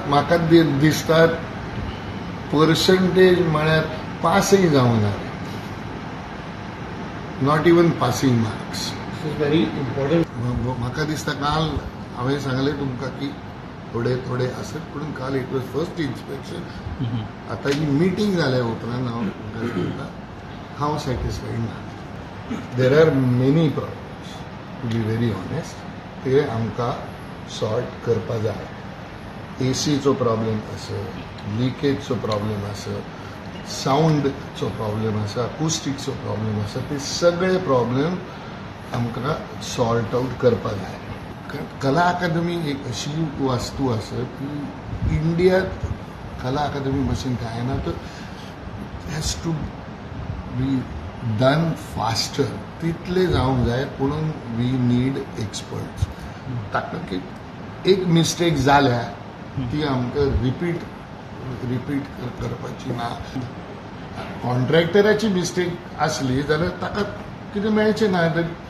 म्हाका दिसता पर्संटेज म्हळ्यार पासय जावना, not even passing marks. This is very important. म्हाका दिसता काल हांवें सांगलें तुमकां की थोडे थोडे आसत, पूण काल it was first inspection. आतां ही मिटींग जाल्या उपरांत हांव तुमकां सांगता हांव सॅटिस्फायड ना. There are many problems, to be very honest, ते आमकां सॉर्ट करपा जाय. एसीचो प्रॉब्लेम आसत, लिकेजचो प्रॉब्लेम आसत, सावंडचो प्रॉब्लेम आसा, अकुस्टिकचो प्रॉब्लेम आसा, ते सगळे प्रॉब्लेम आमकां सॉर्ट आउट करपा जाय. कला अकादमी एक अशी वास्तू आसा की इंडियात कला अकादमी भशेन कांय ना, तर has to be done faster, तितले जावंक जाय. पुणून we need experts. ताका की एक मिस्टेक जाल्या ती आमकां रिपीट रिपीट करपाची ना. कॉन्ट्रॅक्टराची मिस्टेक आसली जाल्यार ताका कितें मेळचें ना,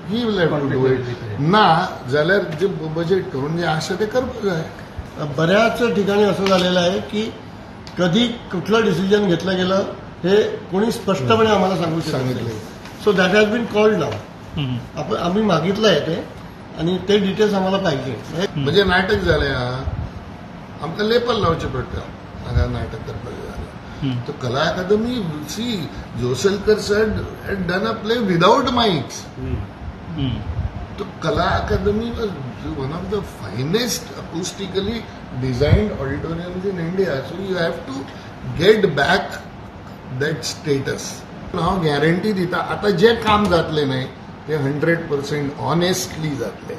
he will have to do it. ना जाल्यार जे बजेट करून जे आसा ते करपाक जाय. बऱ्याच ठिकाणी असं झालेलं आहे की कधी कुठलं डिसिजन घेतलं गेलं हे कोणी स्पष्टपणे आम्हाला सांगू सांगितलं. So that has been called now. आपण आम्ही मागितलं आहे ते आणि ते डिटेल्स आम्हाला पाहिजे. म्हणजे नाटक जालें आमकां लेपल लावचें पडटा हांगा नाटक करपाचें जाल्यार. तर Kala Akademi, see Josalkar sir had done a play without mics. तर Kala Akademi was one of the finest acoustically designed auditoriums in India. So you have to get back that status. हांव guarantee दिता आतां जें काम जातलें न्हय तें 100% honestly जातलें.